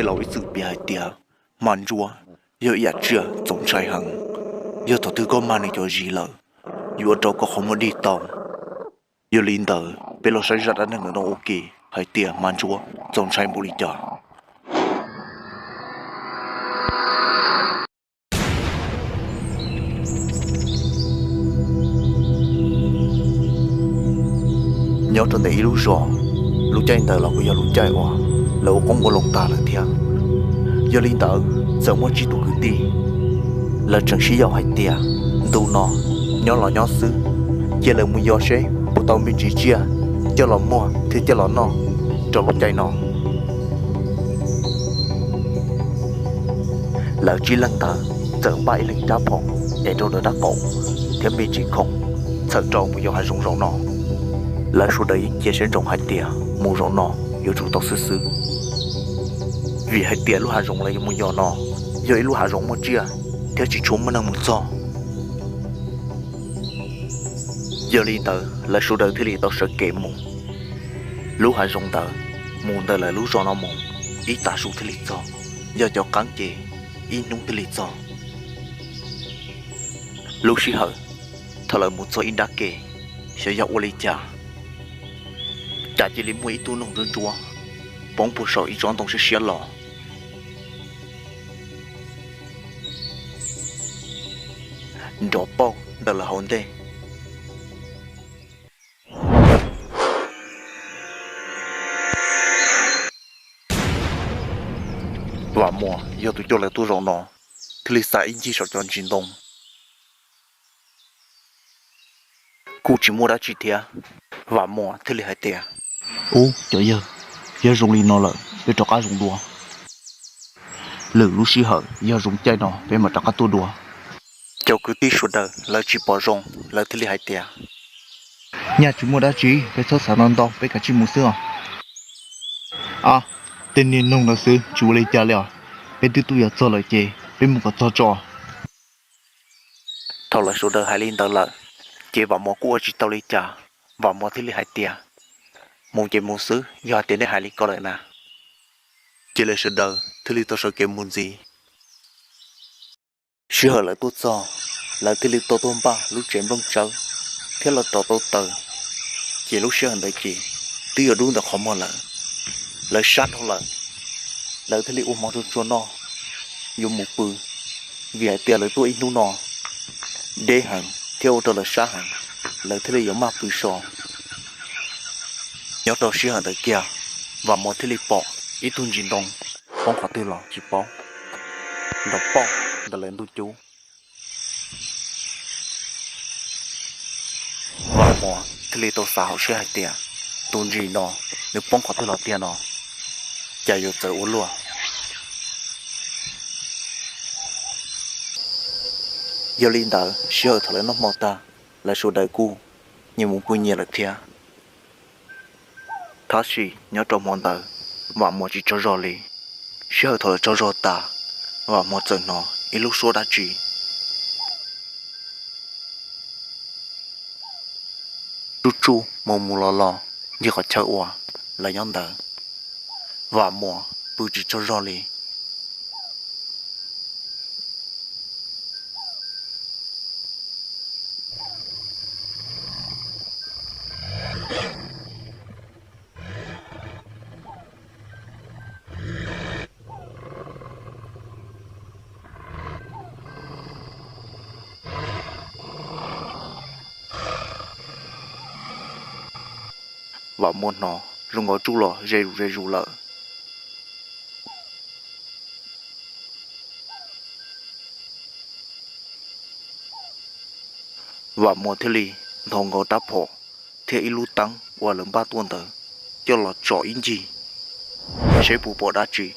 tau ib txwm piav hais tias hma ntsuab yog ib yam tsiaj txaus ntshai heev, yog thaum twg koj mag nws cov zis lawm, yuav ua rau koj qhov muag dig tau. Yog li ntawd peb los saib zaj dab neeg ntawm no ua ke hais tias hma ntsuab txaus ntshai npaum li cas. Nyob rau ntawm ib lub zos, lub caij ntawd los kuj yog lub caij uas lawv ua qoob ua loo tag lawm thiab. Yog li ntawd txawm muaj tsib tug kwv tij, lawv tseem sib yaum hais tias ntu no nyob los nyob xwb, cia lawv mus yos seb puas tau me ntsis tsiaj coj los muag thiab coj los noj rau lub caij no. Lawv tsib leeg ntawd txawm npaj ib leeg rab phom es rau ntawm rab qaum thiab me ntsis khoom txhawm rau mus yos hav zoov zaum no. Lawv sawv daws yeej cia siab ntsoov hais tias mus zaum no yuav tsum tau xwb xwb, vim hais tias lub hav zoov lawv yuav mus yos no yog ib lub hav zoov muaj tsiaj thiab tsis tshua muaj neeg mus txog. Yog li ntawd lawv sawv daws thiaj li tau sawv kev mus. Lub hav zoov ntawd mus ntawm lawv lub zos no mus ib tag su thiaj li txog, yog cov qeeb ces ib hnub thiaj li txog. Lub sij hawm thaum lawv mus txog ib nrab ke, xyov yog ua li cas, cas cia li muaj ib tug noog ntsuab ntsuab poob puag saum ib tsob ntoo siab siab los nrov pauj ntawm lawv hauv ntej. Vam Muas yog tus coj lawv tuaj zaum no thiaj li xa ib ncig saum cov ntsis ntoo. Kuj tsis muaj dab tsi thiab, Vam Muas thiaj li hais tias, Ub cov yawg, yog zoo li no lawm peb rov qab zoov dua. Lwm lub sij hawm yog zoo caij no peb mam rov qab tuaj dua. Cov kwv tij sawv daws lawv tsis pom zoo, lawv thiaj li hais tias, Nyaj tsis muaj dab tsi, peb txhob xav ntau ntau, peb kav tsij mus xwb os. A, tej niag noog ntawd xwb tsis ua li cas li os, peb twb tuaj yuav txog lawm ces peb mus kom txog tso. Thaum lawv sawv daws hais li ntawd lawm, ces Vam Muas kuj ua tsis tau li cas, Vam Muas thiaj li hais tias, Mus ces mus xwb, yog hais tias nej hais li ko lawm na. Ces lawv sawv daws thiaj li tau sawv kev mus ntxiv. Sij hawm lawv tuaj txog, lawv thiaj li tau tuaj npaj lub tsev nplooj tsawb thiab los rauv tau taws. Ces lub sij hawm ntawd ces twb yuav dub ntawm qhov muag lawm, lawv sab dhau lawm, lawv thiaj li ua hmo tsuag tsuag noj, yuav mus pw, vim hais tias lawv tuaj ib hnub no deb heev thiab ua rau lawv sab heev, lawv thiaj li yuav maj pw so. Nyob rau sij hawm ntawd kiag, Vam Muas thiaj li pom ib tug ntsis ntoo poob qhov twg los tsis paub, nrov pauj ntawm lawv ntug cub. Vam Muas thiaj li tau xav hauv siab hais tias, Tus ntsis no nws poob qhov twg los tiag no, cas yuav txawv ua luaj. Yog li ntawd sij hawm thaum lawv noj hmo tag, lawv sawv daws kuj nyias mus pw nyias lawm thiab. Tab sis nyob rau hmo ntawd, Vam Muas tsis tsaug zog li. Sij hawm thaum lawv tsaug zog tas, Vam Muas txawm hnov ib lub suab dab tsi tsuj tsuj mus mus los los ncig qhov chaw uas lawv nyob ntawd. Vam Muas pw tsis tsaug zog li. Vam Muas hnov zoo nkaus tsuj los ze zus ze zus lawm. Vam Muas thiaj li nthos nkaus rab phom thiab ib lub teeb uas lawv npaj tuaj ntawd coj los tsom ib ncig, seb puas pom dab tsi.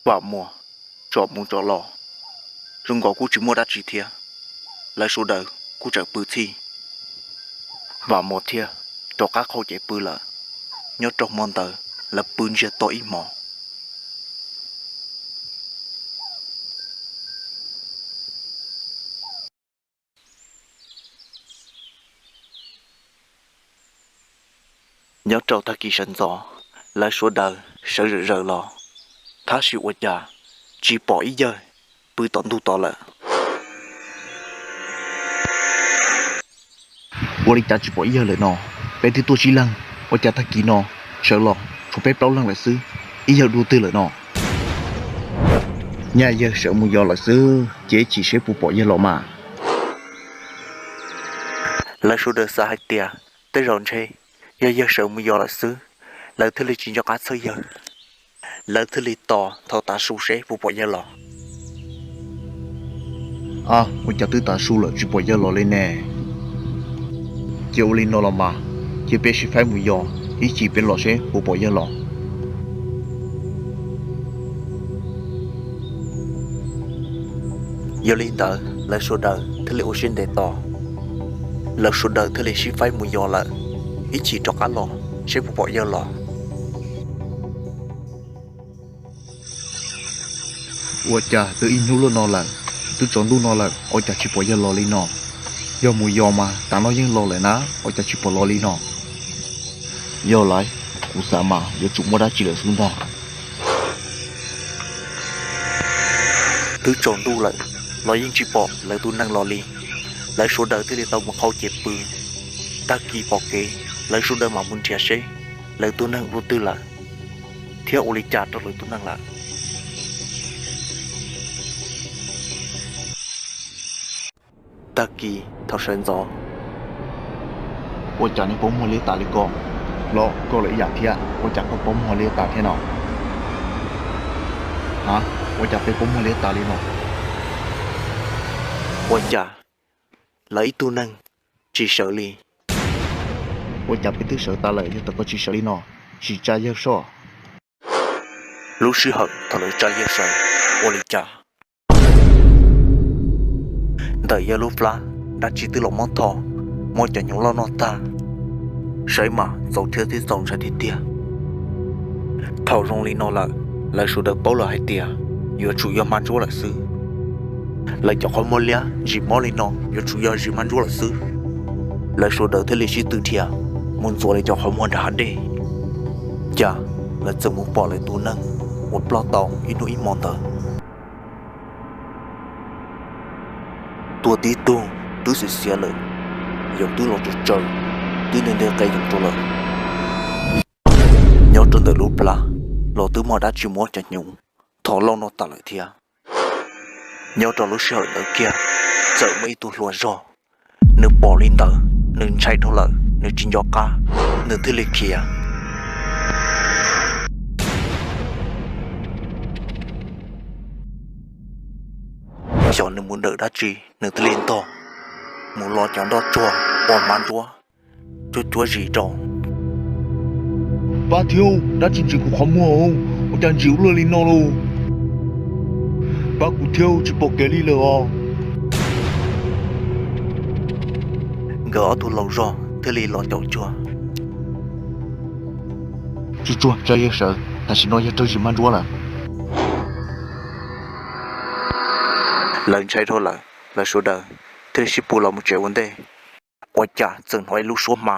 Vam Muas tsom mus tsom los, zoo nkaus kuj tsis muaj dab tsi thiab. Lawv sawv daws kuj tseem pw txhij, Vam Muas thiaj rov qab qaug cev pw lawm. Nyob rau hmo ntawd lawv pw ntsiag to ib hmos. Nyob rau tag kis sawv ntxov, lawv sawv daws sawv zom zaws los, tab sis ua cas tsis pom ib yawg pw tom ntug tod lawm. Ua li cas tsis pom ib yawg lawm no? Peb twb tuaj tsib leeg, ua cas tag kis no sawv los tshuav peb plaub leeg lawm xwb, ib yawg dua twg lawm no? Nyaj yawg sawv mus yos lawm xwb, cia ib chim seb puas pom yawg los mas. Lawv sawv daws xav hais tias tej zaum ntshe yog yawg sawv mus yos lawm xwb, lawv thiaj li tsis nco qab txhawj yawg. Lawv thiaj li tos thaum tav su seb puas pom yawg los. A, ua cas twb tav su lawm tsis pom yawg los li ne? Cia ua li no los mas, cia peb sib faib mus yos, ib chim peb los seb puas pom yawg los. Yog li ntawd lawv sawv daws thiaj li ua siab ntev tos. Lawv sawv daws thiaj li sib faib mus yos lawm, ib chim rov qab los seb puas pom yawg los. Ua cas twb ib hnub luaj no lawm, twb tsaus ntuj no lawm, ua cas tsis pom yawg los li no? Yog mus yos mas tav no yeej los lawm na, ua cas tsis pom los li no? Yog lawm, kuv xav mas yuav tsum muaj dab tsi lawm xwb ntag. Twb tsaus ntuj lawm los yeej tsis pom lawv tus neeg los li. Lawv sawv daws thiaj li tau mus qhau ces pw. Tag kis pom kev, lawv sawv daws mam mus nrhiav seb lawv tus neeg ua twg lawm, thiab ua li cas rau lawv tus neeg lawm. Tag kis thaum sawv ntxov, ua cas nej paub muag liab tas li ko? Los koj los ib yam thiab, ua cas koj paub muag liab tas thiab no? Ha, ua cas peb paub muag liab tas li no? Ua cas lawv ib tug neeg tsis sawv li? Ua cas peb twb sawv tas lawm, yog tias koj tsis sawv li no, tsis tsa yawg soj. Lub sij hawm thaum lawv tsa yawg sawv, ua li cas ntawm yawg lub plab dab tsi twb los muab tho, muab cov hnyuv loj noj tag. Saib mas txaus thiab twb txaus ntshai tiag tiag. Thaum zoo li no lawm, lawv sawv daws paub lawm hais tias yuav tsum yog hma ntsuab lawm xwb. Lawv cov qhov muag liab ntsim mob li no yuav tsum yog zis hma ntsuab lawm xwb. Lawv sawv daws thiaj li sib tw dhia mus ntxuav lawv cov qhov muag nram hav dej. Cas lawv txawm mus pom lawv tus neeg uas ploj tau ib hnub ib hmo ntawd tuag tib tug, twb xiav xiav lawm, yoov twb los tsaws tsaws, twb nte nte qe yoov rau lawm. Nyob rau ntawm lub plab los twb muaj dab tsi muab cov hnyuv tho loj noj tas lawm thiab. Nyob rau lub sij hawm ntawd kiag, txawm muaj ib tug hluas zog, nws pom li ntawd, nws ntshai dhau lawm, nws tsis nco qab, nws thiaj li khiav. Xyov nws mus dawm dab tsi, nws thiaj li ntog mus los cov nroj tsuag pom hma ntsuab cuab cuab zis rau. Pab thiab, dab tsi ntsim kuv qhov muag, ua cas ntsim ua luaj li no lauj? Pab kuv thiab, tsis pom kev li lawm os. Nkawd ob tug laus zog thiaj li los caum cuag. Tsuag tsuag, tsa yawg sawv, tam sim no yawg raug zis hma ntsuab lawm. Lawv ntshai dhau lawm, lawv sawv daws thiaj li sib pw los mus tsev ua ntej. Ua cas txawm hnov ib lub suab hma.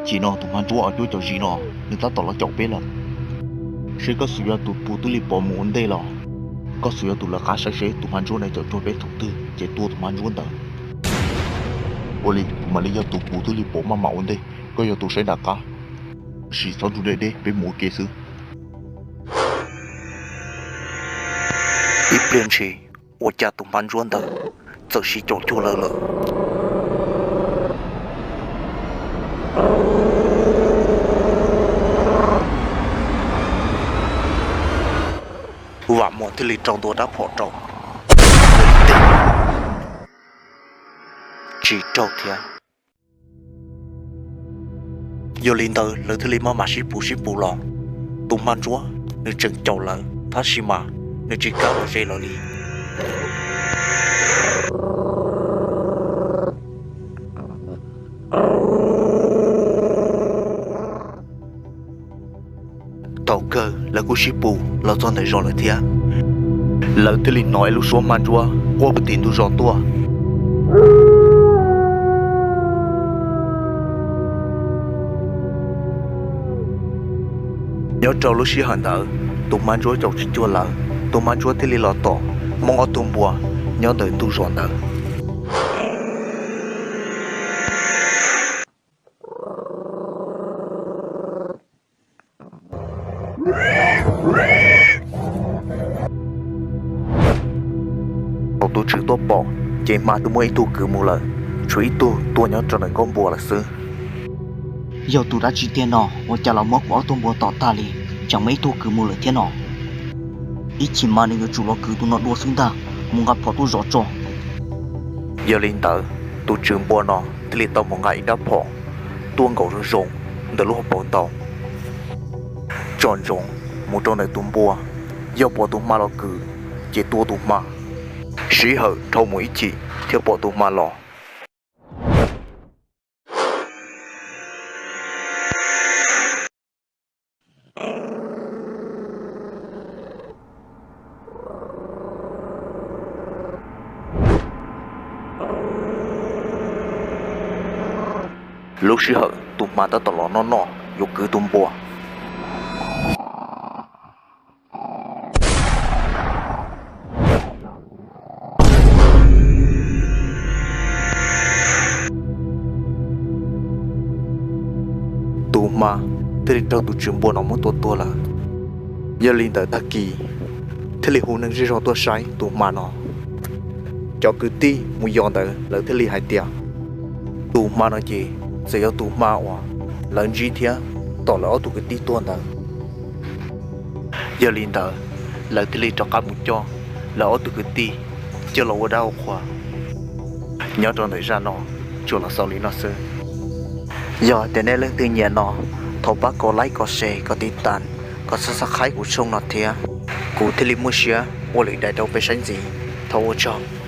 Chim no tus hma ntsuab uas cuab cov zis no, nws tab tom los caum peb lawm. Seb koj xum yog tus pus twb li pov mus ua ntej los koj xum yog tus lawv qab saib seb tus hma ntsuab ntawd caum cuag peb thaum twg ces tua tus hma ntsuab ntawd. Ua li kuv mam li yog tus pus twb li pov maj mam ua ntej, koj yog tus saib nram qab. Sim txhob nrug deb deb, peb mus ua ke xwb. Ib pliag ntshis, ua cas tus hma ntsuab ntawd txawm sib caum cuag lawv lawm. Vam Muas thiaj li rau ntua rab phom rau, tsis raug thiab. Yog li ntawd lawv thiaj li maj mam sib pus sib pus los. Tus hma ntsuab nws tseem caum lawv tab sis mas nws tsis kam los ze lawv li. Thaum kawg lawv kuj sib pus los txog ntawm zos lawm thiab. Lawv thiaj li hnov ib lub suab hma ntsuab quaj puag tim ntug zos tuaj. Nyob rau lub sij hawm ntawd, tus hma ntsuab caum tsis cuag lawv, tus hma ntsuab thiaj li los tom Hmoob ob tug npua nyob ntawm ntug zos ntawd. Thaum tus tswv tuaj pom, ces hma twb muab ib tug kwv mus lawm, tshuav ib tug tuag nyob rau ntawm nkuaj npua lawm xwb. Yog tus dab tsi tiag no, ua cas los muab kuv ob tug npua tom tag li, tseem muab ib tug kwv mus lawm thiab no? Ib chim mas nws yuav tsum los kwv tus no dua xwb ntag, mus nqa phom tuaj zov tso. Yog li ntawd, tus tswv npua no thiaj li tau mus nqa ib rab phom tuaj nkaum zoo zoo ntawm lub hauv paus ntoo, tsom ntsoov mus rau ntawm tus npua. Yog pom tus hma los kwv, ces tua tus hma. Sij hawm dhau mus ib chim thiaj pom tus hma los. Lub sij hawm tus hma tab tom los noj noj yuav kwv tus npua, tus hma thiaj li raug tus tswv npua no muab tua tuag lawm. Yog li ntawd tag kis thiaj li hu neeg zej zog tuaj saib tus hma no. Cov kwv tij mus yos ntawd lawv thiaj li hais tias tus hma no ces txawm yog tus hma uas lawv ntsib thiab tom lawv ob tug kwv tij tuag ntawd. Yog li ntawd, lawv thiaj li rov qab mus coj lawv ob tug kwv tij coj los ua dab ua qhua. Nyob rau ntawm zaj no tsuas los xaus li no xwb. Yog tias nej leej twg nyiam no, thov pab kom like, kom share, kom tiv tas, kom subscribe kuv tshooj no thiab, kuv thiaj li muaj siab ua lwm daim rau peb saib ntxiv. Thov ua tsaug.